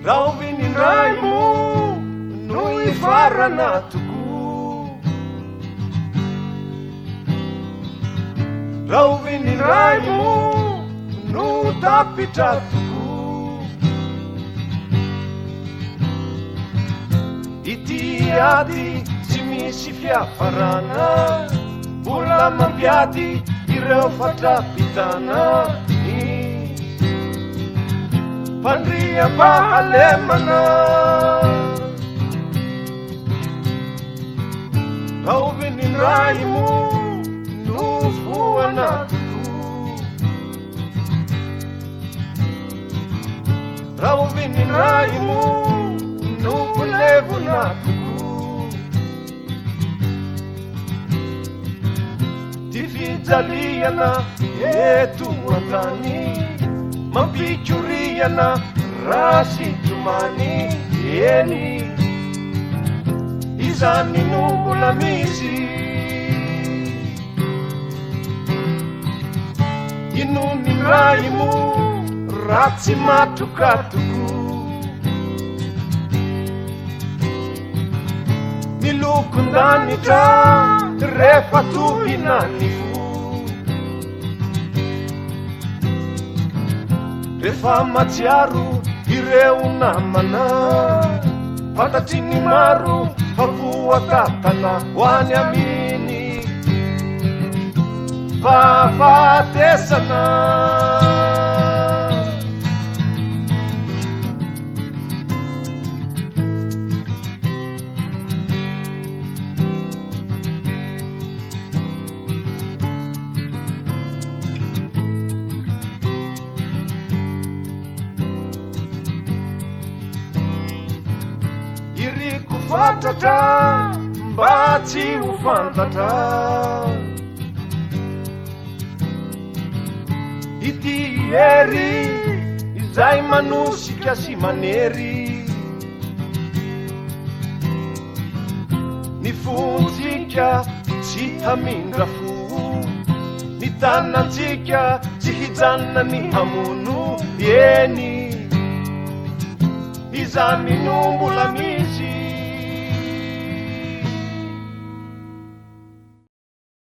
Rahoviana indray moa no hifarana tokoa? Rahoviana indray moa no ho tapitra tokoa? Ity ady tsy misy fiafarana, mbola mampiady ireo fatra-pitana ny fandriampahalemana. Rahoviana indray moa no foana tokoa? Rahoviana indray moa no ho levona tokoa? Ty fijaliana eto an-tany mampikoriana ra sy tomany eny izany no mbola misy. Inona indray moa raha tsy matroka tokoa? Ny lokon-danitra rehefa tohina ny fo. Rehefa matsiaro ireo namana, fantatry ny maro fa voatatana ho any aminy fahafatesana. Iriko fatratra mba tsy ho fantatra ity hery izay manosika sy manery ny fontsika tsy hamindra fo, ny tanantsika tsy hijanona ny hamono, eny, izany no mbola misy.